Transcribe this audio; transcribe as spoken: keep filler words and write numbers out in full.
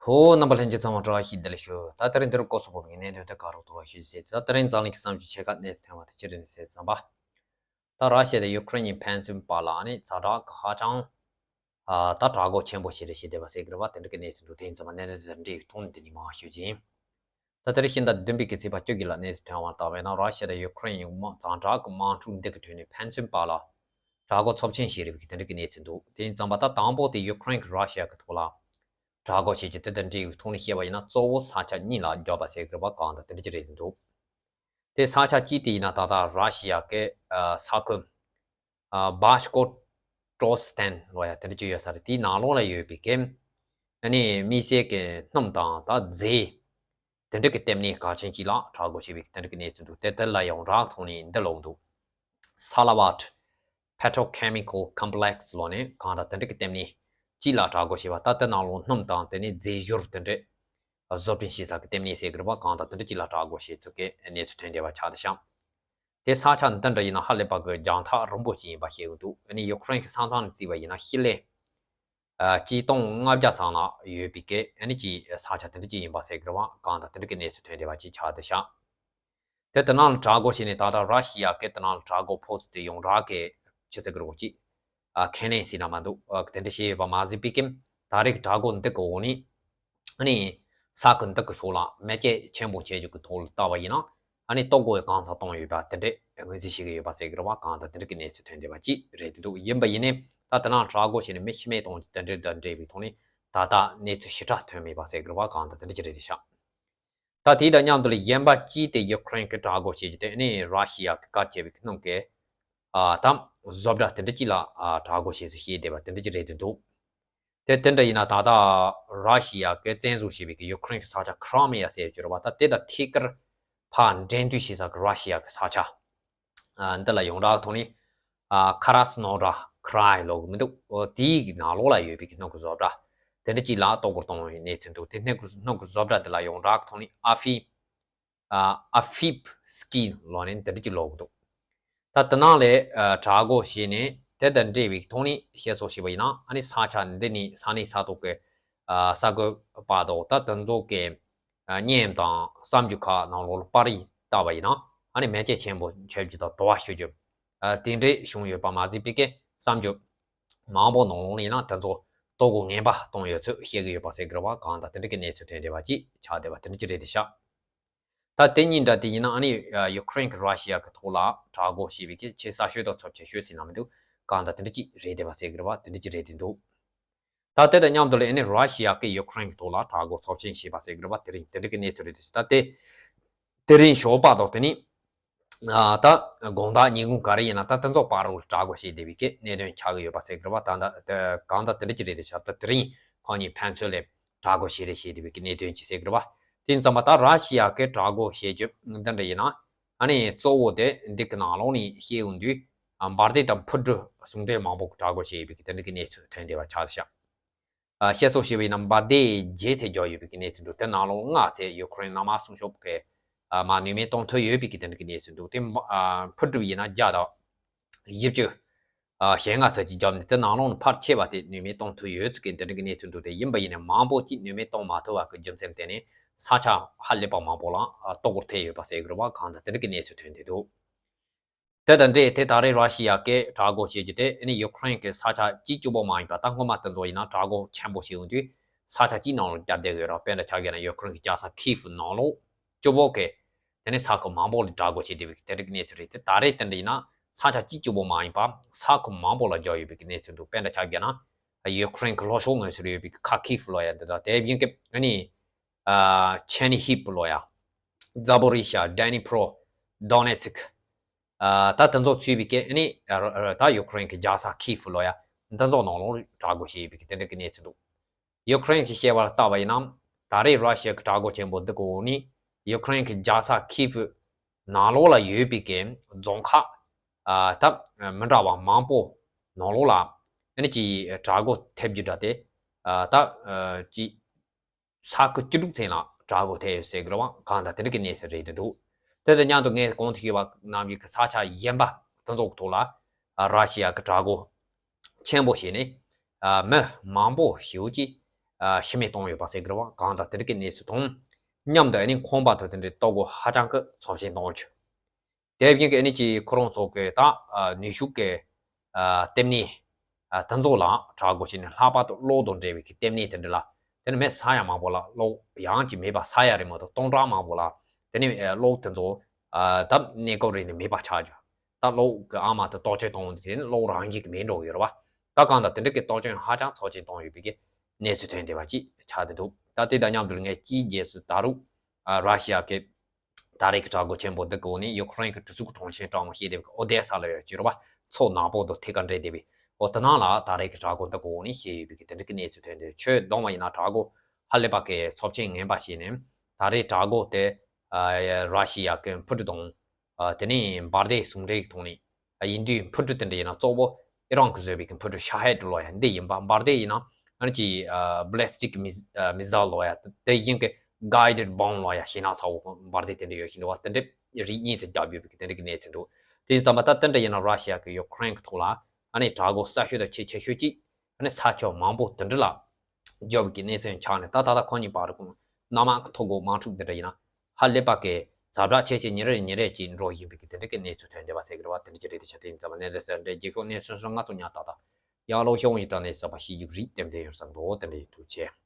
བོད་རྣམ་པ་ལྷན་རྒྱས་ཚང་མ་བཀྲ་ཤིས་བདེ་ལེགས་ཞུ། ད་དེ་རིང་འདིར་སྐོར་སོགས་པོ་གི་གནད་དོན་དེ་ག་རོགས་ཐོག་ཞུ་ཟེར། ད་དེ་རིང་འཛམ་གླིང་གི་བསམ་ཚུལ་ཆེ་ཁག་གནས་ཚུལ་ཐོན་པ་དེ་ཅི་རེད་ཟེར་ཙམ་པ། ད་ར་ཤི་ཡ་དང་ཡུ་ཁུ་རེན་གཉིས་ཕན་ཚུན་བར་ལ་ཨ་ནི་ཛ་དྲག་གི་ཧ་ཅང་ཨ་ད་དྲག་རྒོལ་ཆེན་པོ་ཞིག་རེད་ཞེས་བསྡད་པ་ཟེར་གི་རེད་བ། དེ་འདྲ་གི་གནས་ཚུལ་འདུག་དེ་ཡིན་ཙམ་པ་གནད་དོན་དེ་དང་འབྲེལ་བའི་ཐོག་ནས་འདི་ནས་མར་ཞུ་རྒྱུ་ཡིན། ད་དེ་རིང་ཕྱི་ཟླ་བདུན་པའི་གི་ཚེས་པ་བཅུ་བཞི་ལ་གནས་ཚུལ་ཐོན་པར་བལྟས་པ་ཡིན་ན། ར་ཤི་ཡ་དང་ཡུ་ཁུ་རེན་གཉིས་དམག་ཛ་དྲག་གི་དམག་འཁྲུག་འདི་གི་ཁྲོད་ནས་ཕན་ཚུན་བར་ལ་དྲག་རྒོལ་ཚབས་ཆེན་ཞིག་རེད་པའི་གི་དེ་འདྲ་གི་གནས་ཚུལ་འདུག་དེ་ཡིན་ཙམ་པ་ད་དང་པོ་དེ་ཡུ་ཁུ་རེན་གྱིས་ར་ཤི་ཡ་གི་ཐོག་ལ་དྲག་རྒོལ་བྱེད་རྒྱུ་དེ་དང་འབྲེལ་བའི་ཐོག་ནས་བཤད་པ་ཡིན་ན། གཙོ་བོ་ས་ཆ་གཉིས་ལ་རྒྱབ་པ་ཟེར་གི་རེད་བ། གང་ལྟར་དེ་འདྲ་ཅིག་རེད་འདུག་དེ་ས་ཆ་གཅིག་དེ་ཡིན་ན་ད་ལྟ་ར་ཤི་ཡ་གི་ཨ་ས་ཁུལ་ཨ་བྷ་ཤ་ཀོ་ཀྲོ་སི་ཐན་ལབ་ཡ་དེ་འདྲ་ཅིག་ཡོད་ས་རེད། དེའི་ནང་ལོགས་ལ་ཡོད་པའི་གི་ཨ་ནི་དམིགས་བསལ་གྱི་སྣུམ་དང་ད་རྫས་དེ་འདྲ་གི་ལྟེ་གནས་གལ་ཆེན་ཅིག་ལ་དྲག་རྒོལ་བྱས་པའི་དེ་འདྲ་གི་གནས་ཚུལ་འདུག་དེ་དེ་ལ་ཡོངས་གྲགས་ཐོག་ནས་འདི་ལབ་འདུག Salavat Petrochemical Complex ལབ་ནས་གང་ལྟར་དེ་འདྲ་གི་ལྟེ་གནས་གཅིག་ལ་དྲག་རྒོལ་བྱས་པ། ད་དེ་ནང་ལོགས་སྣུམ་དང་དེ་ནས་རྫས་བཞུར་དེ་འདྲ་བཟོ་སྐྲུན་བྱེད་ས་གི་ལྟེ་གནས་ཟེར་གི་རེད་བ། གང་ལྟར་དེ་འདྲ་གཅིག་ལ་དྲག་རྒོལ་བྱས་ཚུལ་གྱི་གནས་ཚུལ་ཐོན་བསྡད་པ་ཆགས་བསྡད་ཤག་དེ་ས་ཆ་འདི་འདྲ་ཡིན་ན་ཧ་ལས་པ་གི་རྒྱང་ཐག་རིང་པོ་ཞིག་ཡིན་པ་ཤེས་ཀྱི་འདུག་ཨ་ནི་ཡུ་ཁུ་རེན་གྱི་ས་མཚམས་ནས་བརྩིས་པ་ཡིན་ན་ཤི་ལེ་ཨ་གཅིག་སྟོང་ལྔ་བརྒྱ་ཙམ་ལ་ཡོད་པའི་གི་ཨ་ནི་གི་ས་ཆ་དེ་འདྲ་ཅིག་ཡིན་པ་ཟེར་གི་རེད་བ། གང་ལྟར་དེ་འདྲ་གི་གནས་ཚུལ་ཐོན་བསྡད་པ་ཅིག་ཆགས་བསྡད་ཤག་དེ་དེ་ནང་ལ་དྲག་རྒོལ་བྱས་ནས་ད་ལྟ་ར་ཤི་ཡ་གི་དེ་ནང་ལ་དྲག་རྒོལ་ཕོག་ཚུལ་དེ་ཡོངས་གྲགས་ཀྱི་ཆི་ཟེར་གི་རེད་གོ་ཅིག་ཨ་ཁས་ལེན་ཟེར་ན་མ་འདུག་ཨ་དེ་འདྲ་བྱས་ཡོད་པ་མ་ཟད་པའི་གི་ད་རེས་དྲག་རྒོལ་འདི་གི་འོག་ནས་ཨ་ནི་ས་ཁུལ་འདི་གི་ཕྱོགས་ལ་མེ་བསྐྱེད་ཆེན་པོ་བྱེད་རྒྱུ་གི་ཐོག་ལ་བལྟས་པ་ཡིན་ན། ཨ་ནི་ལྟོ་གོས་གང་ཚང་གཏོང་ཡོད་པ་དེ་འདྲས་ངོས་འཛིན་བྱེད་ཀྱི་ཡོད་པ་ཟེར་གི་རེད་བ། གང་ལྟར་དེ་འདྲ་གི་གནས་ཚུལ་ཐོན་བསྡད་པ་ཅིག་རེད་འདུག་ཡིན་པ་ཡིན་ནའི་ད་དེ་ནང་དྲག་རྒོལ་བྱས་ནས་མི་ཤི་རྨས་གཏོང་རྒྱུ་དེ་འདྲ་དང་འབྲེལ་བའི་ཐོག་ནས་ད་ལྟ་གནས་ཚུལ་ཞིབ་ཕྲ་ཐོན་མེད་པ་ཟེར་གི་རེད་བ། གང་ལྟར་དེ་འདྲ་ཅིག་རེད་བསྡད་ཤག་ད་དེ་དང་མཉམ་དུ་ལ་གཞན་པ་གཅིག་དེ་ཡུ་ཁུ་རེན་གྱི་དྲག་རྒོལ་བྱེད་རྒྱུ་དེ་ནི་ར་ཤི་ཡ་གི་བཀག་ཆ་བྱས་པའི་སྣུམ་གྱི་ཨ་ད་བཟོ་གྲྭ་དེ་འདྲ་ཅིག་ལ་ཨ་དྲག་རྒོལ་བྱས་ཚུལ་བཤད་བསྡད་པ་དེ་འདྲ་ཅིག་རེད་འདུག་དེ་དེ་འདྲ་ཡིན་ན་ད་ལྟ་ར་ཤི་ཡ་གིས་བཙན་བཟུང་བྱས་པའི་གི་ཡུ་ཁུ་རེན་གྱི་ས་ཆ་ཁི་རི་མི་ཡ་ཟེར་ཡོད་རེད་བ། ད་དེ་དང་ཐད་ཀར་ཕར་འགྲན་བསྡུར་བྱེད་ས་གི་ར་ཤི་ཡ་གི་ས་ཆ་ཨ་འདི་ལ་ཡོངས་གྲགས་ཐོག་ནས་ཨ་ཁ་ར་སི་ནོ་ཌ་ཁི་རའི་ལབ་གི་མི་འདུག་འོ་དེའི་གི་ནང་ལོགས་ལ་ཡོད་པའི་གི་སྣུམ་གྱི་བཟོ་གྲྭ་དེ་འདྲ་ཅིག་ལ་གཏོར་རྒོལ་གཏོང་བའི་གནས་ཚུལ་འདུག་དེ་སྣུམ་གྱི་སྣུམ་གྱི་བཟོ་གྲྭ་འདི་ལ་ཡོངས་གྲགས་ཐོག་ནས་ཨ་ཧྥི་ཨ་ཧྥིབ་སི་ཀི་ལབ་ནས་འདི་འདྲ་ཅིག་ལབ་གི་འདུག་ད་དེ་ནང་ལ་ཨ་དྲག་རྒོལ་བྱས་ནས་དེ་དང་འབྲེལ་བའི་ཐོག་ནས་བཤད་སྲོལ་ཞིག་ཡིན་ན། ཨ་ནི་ས་ཆ་འདི་ནས་ས་གནས་ས་ཐོག་གི་ཨ་ས་ཁུལ་བར་དུ་ད་དེ་ཚོ་གི་ཨ་གཉེན་དང་གསར་འགྱུར་ཁག་ནང་ལོགས་ལ་པར་རིས་བལྟས་པ་ཡིན་ན། ཨ་ནི་མེ་ལྕེ་ཆེན་པོ་མཆེད་རྒྱུ་དང་དུ་བ་ཤོར་རྒྱུ་ཨ་དེ་འདྲས་བྱུང་ཡོད་པ་མ་ཟད་པའི་གི་གསར་འགྱུར་མང་པོ་ནང་ལོགས་ལ་ཡིན་ན་དེ་ཚོ་གཏོར་རྒོལ་ངན་པ་བཏང་ཡོད་ཚུལ་བཤད་ཀྱི་ཡོད་པ་ཟེར་གི་རེད་བ། གང་ལྟར་དེ་འདྲ་གི་གནས་ཚུལ་ཐོན་བསྡད་པ་ཅིག་ཆགས་བསྡད་པ་དེ་འདྲ་ཅིག་རེད་བསྡད་ཤག་ད་དེ་གཉིས་འདྲ་དེ་ཡིན་ན་ཨ་ནི་ཡུ་ཁུ་རེན་གྱིས་ར་ཤི་ཡ་གི་ཐོག་ལ་དྲག་རྒོལ་བྱས་པའི་གི་ཆེས་གསར་ཤོས་དང་ཚབས་ཆེ་ཤོས་ཟེར་ན་མི་འདུག་གང་ལྟར་དེ་འདྲ་ཅིག་རེད་བསྡད་པ་ཟེར་གི་རེད་བ། དེ་འདྲ་ཅིག་རེད་བསྡད་འདུག་ད་དེ་དང་མཉམ་དུ་ལ་ཨ་ནི་ར་ཤི་ཡ་གིས་ཡུ་ཁུ་རེན་གྱི་ཐོག་ལ་དྲག་རྒོལ་ཚབས་ཆེན་བྱས་པ་ཟེར་གི་རེད་བ། དེ་རིང་དེ་འདྲ་གི་གནས་ཚུལ་རེད་བསྡད་ཤག་ད་དེ་དེ་རིང་ཞོགས་པ་དང་དེ་ནི་ཨ་ད་དགོང་དག་ཉིན་གུང་ག་རེ་ཡིན་ན་ད་དེ་ཚོ་བར་དུ་དྲག་རྒོལ་བྱས་བསྡད་པའི་གི་གནད་དོན་ཆགས་ཀྱི་ཡོད་པ་ཟེར་གི་རེད་བ། ད་ད་གང་ལྟར་དེ་འདྲ་ཅིག་རེད་བསྡད་ཤག་ད་དེ་རིང་ཁོང་གཉིས་ཕན་ཚུན་ལ་དྲག་རྒོལ་བྱས་རེད་བྱས་བསྡད་པའི་གི་གནད་དོན་ཅིག་ཟེར་གི་རེད་བ། དེ་ཙམ་པ་ད་ར་ཤི་ཡ་གི་དྲག་རྒོལ་བྱེད་རྒྱུ་འདི་འདྲ་ཡིན་ན་ཨ་ནི་གཙོ་བོ་དེ་འདི་གི་ནང་ལོགས་ནས་བཤད་ཡོང་དུས་ཨ་འབར་མདེལ་དང་འཕུར་གྲུ་ཟུང་འབྲེལ་མང་པོ་གི་དྲག་རྒོལ་བྱས་ཡོད་པའི་གི་དེ་འདྲ་གི་གནས་ཚུལ་ཐོན་བསྡད་པ་ཆགས་བསྡད་ཤག་ཨ་བཤད་སྲོལ་ཞིག་ཡིན་ན་འབར་མདེལ་བརྒྱད་ཙམ་བརྒྱབ་ཡོད་པའི་གི་གནས་ཚུལ་འདུག་དེ་ནང་ལོགས་ལྔ་ཙམ་ཡུ་ཁུ་རེན་གནམ་དམག་སྲུང་སྐྱོབ་ཀྱིས་ཨ་མར་ནུས་མེད་གཏོང་ཐུབ་ཡོད་པའི་གི་དེ་འདྲ་གི་གནས་ཚུལ་འདུག་དེ་ཨ་འཕུར་གྲུ་ཡིན་ན་བརྒྱ་དང་བཞི་བཅུ་ཨ་ཞེ་ལྔ་ཙམ་ཅིག་བརྒྱབ་ནས་དེ་ནང་ལོགས་ནས་ཕལ་ཆེ་བ་དེ་ནུས་མེད་གཏོང་ཐུབ་ཡོད་ཚུལ་གི་དེ་འདྲ་གི་གནས་ཚུལ་འདུག་དེ་ཡིན་པ་ཡིན་ནའི་མང་པོ་ཅིག་ནུས་མེད་གཏོང་མ་ཐུབ་པ་གི་རྒྱུ་མཚན་དེ་ནི་ས་ཆ་ཧ་ལས་པ་མང་པོ་ལ་ཨ་གཏོར་རྒོལ་ཐེབས་ཡོད་པ་ཟེར་གི་རེད་བ། གང་ལྟར་དེ་འདྲ་གི་གནས་ཚུལ་ཐོན་བསྡད་འདུག་དེ་དང་འབྲེལ་དེ་ད་རེས་ར་ཤི་ཡ་གིས་དྲག་རྒོལ་བྱེད་རྒྱུ་དེ་ཨ་ནི་ཡུ་ཁུ་རེན་གྱི་ས་ཆ་གཅིག་གཅིག་པོ་མ་ཡིན་པ། ད་སྔོན་མ་དེ་ཚོ་ཡིན་ན་དྲག་རྒོལ་ཆེན་པོ་བྱེད་ཡོང་དུས་ས་ཆ་གཅིག་ནང་ལ་བརྒྱབ་བསྡད་ཡོད་རེད། དཔེར་ན་ཆ་བཞག་ན་ཡུ་ཁུ་རེན་གྱི་རྒྱལ་ས་ཁིའིབ་ནང་ལོགས་གཅིག་པོ་གི་དེ་ནས་ས་ཁུལ་མང་པོ་ལ་དྲག་རྒོལ་བྱེད་བསྡད་པའི་དེ་འདྲ་གི་གནས་ཚུལ་རེད། དེ་ད་རེས་དེ་འདྲ་ཡིན་ན་ས་ཆ་གཅིག་གཅིག་པོ་མ་ཡིན་པ་ས་ཁུལ་མང་པོ་ལ་བརྒྱབ་ཡོད་པའི་གི་གནས་ཚུལ་འདུག་དཔེར་ན་ཆ་བཞག་ན་ཡུ་ཁུ་རེན་གྱི་ལྷོ་ཕྱོགས་ངོས་ཟིན་ཡོད་པའི་གི་ཁ་ཁིའིབ་ལབ་ཡ་འདི་དང་དེ་བཞིན་གི་ཨ་ནི་ཨ་ཆེར་ནི་ཧིབ་ལབ་ཡ། ཛ་པོ་རི་ཤ། ཌ་ནི་པྲོ། དོ་ནེ་ཚིག་ཨ་ད་དེ་ཚོ་ཚུད་པའི་གི་ཨ་ནི་ཨ་ད་ཡུ་ཁུ་རེན་གྱི་རྒྱལ་ས་ཁིའིབ་ལབ་ཡ་འདི་ཚོ་ནང་ལོགས་དྲག་རྒོལ་བྱས་ཡོད་པའི་གི་དེ་འདྲ་གི་གནས་ཚུལ་འདུག་ཡུ་ཁུ་རེན་གྱིས་བཤད་པར་བལྟས་པ་ཡིན་ན་ད་རེས་ར་ཤི་ཡ་གི་དྲག་རྒོལ་ཆེན་པོ་འདི་གི་འོག་ནས་ཡུ་ཁུ་རེན་གྱི་རྒྱལ་ས་ཁིའིབ་ནང་ལོགས་ལ་ཡོད་པའི་གི་རྫོང་ཁག་ཨ་ད་མི་འདྲ་བ་མང་པོ་ནང་ལོགས་ལ་ཨ་ནི་ཅིག་དྲག་རྒོལ་ཐེབས་རྒྱུ་འདྲ་དེ་ཨ་ད་ཨ་ཅིག་ས་ཁུལ་བཅུ་དྲུག་ཙམ་ལ་དྲག་རྒོལ་ཐེབས་ཡོད་ཟེར་གི་རེད་བ། གང་ལྟར་དེ་འདྲ་གི་གནས་ཚུལ་རེད་འདུག་དེ་དང་མཉམ་དུ་ངས་གོང་དུ་ཞུས་པ་ནང་བཞིན་གྱི་ས་ཆ་གཞན་པ་དེ་ཚོ་གི་ཐོག་ལ་ཨ་ར་ཤི་ཡ་གི་དྲག་རྒོལ་ཆེན་པོ་བྱས་ནས་ཨ་མི་མང་པོ་ཞེ་པོ་ཅིག་ ཨ་ཤི་རྨས་བཏང་ཡོད་པ་ཟེར་གི་རེད་བ། གང་ལྟར་དེ་འདྲ་གི་གནས་ཚུལ་དང་མཉམ་དུ་ཨ་ནི་ཁང་པ་དང་དེ་འདྲའི་ལྟོ་གོས་ཧ་ཅང་གི་ཚབས་ཆེན་བཏང་ཡོད། དེ་བཞིན་གི་ཨ་ནི་ཅིག་ཁོ་རང་ཚོ་གི་ད་ཨ་ནུས་ཤུགས་གི་ཨ་ལྟེ་གནས་ཨ་དེ་ཚོ་ལ་དྲག་པོ་བྱས་ནས་ལྷག་པར་དུ་གློག་དང་འབྲེལ་བའི་གི་ལྟེ་གནས་དེ་འདྲ་ལ་དེ་ནི་མི་ས་ཡ་མང་པོ་ལ་གློག་ཡང་ཅིག་མེད་པ་ས་ཡ་རེ་མ་གཏོགས་སྟོང་ཕྲག་མང་པོ་ལ་དེ་ནི་ཨ་གློག་དེ་ཚོ་ཨ་ད་གནས་སྐབས་རིང་ནས་མེད་པ་ཆགས་འགྲོ། ད་གློག་གི་ཨ་མ་དེ་གཏོར་སྐྱོན་བཏང་དུས་དེ་ནི་གློག་རང་བཞིན་གྱིས་མེད་འགྲོ་གི་ཡོད་རེད་བ། ད་གང་ལྟར་དེ་འདྲ་གི་གཏོར་སྐྱོན་ཧ་ཅང་ཚབས་ཆེན་བཏང་ཡོད་པའི་གི་གནས་ཚུལ་ཐོན་བསྡད་པ་ཅིག་ཆགས་བསྡད་འདུག་ད་དེ་དང་མཉམ་དུ་ངས་དཀྱིལ་རྗེས་སུ་ད་རུང་ཨ་ར་ཤི་ཡ་གི་ད་རེས་ཀྱི་དྲག་རྒོལ་ཆེན་པོ་འདི་གི་འོག་ནས་ཡུ་ཁུ་རེན་གྱི་གྲུ་གཟིངས་གྲོང་ཆེན་གྲས་ཤིག་དེ་ཨོ་དེ་ས་ལབ་ཡ་ཅིག་ཡོད་རེད་བ། མཚོ་ནག་པོ་དང་ཐད་ཀར་འབྲེལ་བསྡད་པའི་འོ་དེ་ནང་ལ་ད་རེས་ཀྱི་དྲག་རྒོལ་འདི་གི་འོག་ནས་བྱས་ཡོད་པའི་གི་དེ་འདྲ་གི་གནས་ཚུལ་ཐོན་ཏེ། ཁྱོན་བསྡོམས་པ་ཡིན་ན་དྲག་རྒོལ་ཧ་ལས་པ་གི་ཚབས་ཆེན་ངན་པ་བྱས་ནས་ད་རེས་དྲག་རྒོལ་དེ་ཨ་ར་ཤི་ཡ་གི་འཕུར་གྲུ་དང་ཨ་དེ་ནས་འབར་མདེལ་ཟུང་འབྲེལ་གྱི་ཐོག་ནས་ཨ་ཡིན་དུས་འཕུར་གྲུ་དེ་འདྲ་ཡིན་ན་གཙོ་བོ་ཨི་རན་གྱིས་བཟོས་པའི་གི་འཕུར་གྲུ་ཤ་ཧེད་ལབ་ཡ་འདི་ཡིན་པ། འབར་མདེལ་ཡིན་ན་ཨ་ནི་ཅིག་ཨ་ballistic mis- ཨ་missile ལབ་ཡ་དེ་ཡིན་གི་guided bomb ལབ་ཡ་ཞེད་སྣང་ཚ་བོ་འབར་མདེལ་དེ་འདྲ་ཡོད་བཞིན་འདུག་བ། དེ་འདྲ་རིགས་གཉིས་སུ་བརྒྱབ་ཡོད་པའི་གི་དེ་འདྲ་གི་གནས་ཚུལ་འདུག་དེ་ཡིན་ཙང་མ་ད་དེ་འདྲ་ཡིན་ན་ར་ཤི་ཡ་གི་ཡུ་ཁུ་རེན་གི་ཐོག་ལ་ཨ་ནི་དྲག་རྒོལ་གསར་ཤོས་དང་ཆེས་ཆེ་ཤོས་ཅིག་ཨ་ནི་ས་ཕྱོགས་མང་པོ་དེ་འདྲ་ལ་རྒྱབ་ཀྱི་གནས་ཚུལ་ཆགས་ནས། ད་ད་ལྟ་ཁོ་གཉིས་བར་གྱི་གནམ་དམག་གི་ཐོག་གི་དམག་འཁྲུག་འདི་འདྲ་ཡིན་ན་ཧ་ལས་པ་གི་ཛ་དྲག་ཆེ་ཆེ་ཉིན་རེ་ཉིན་རེ་ཅིག་འགྲོ་བཞིན་པའི་གི་དེ་འདྲ་གི་གནས་ཚུལ་ཐོན་བསྡད་པ་ཟེར་གི་རེད་བ། དེ་འདྲ་ཅིག་རེད། དེ་ཆ་དེ་ཡིན་ཙང་མ་གནས་ཚུལ་འདྲ་རྒྱལ་ཤོག་གནས་ཚུལ་སོང་ང་ཚོ་ཉག་ཏག་ཏག་ཡང་ལོ་ཤོག་ཡིན་ད་ནས་ས་པ་ཤི་ཡུག་རིག་ལྟེམ་ལྡན་ཡོད་བསམ་འདུག་དེ་འདྲ་ཡིན་ཐུགས་རྗེ་ཆེ།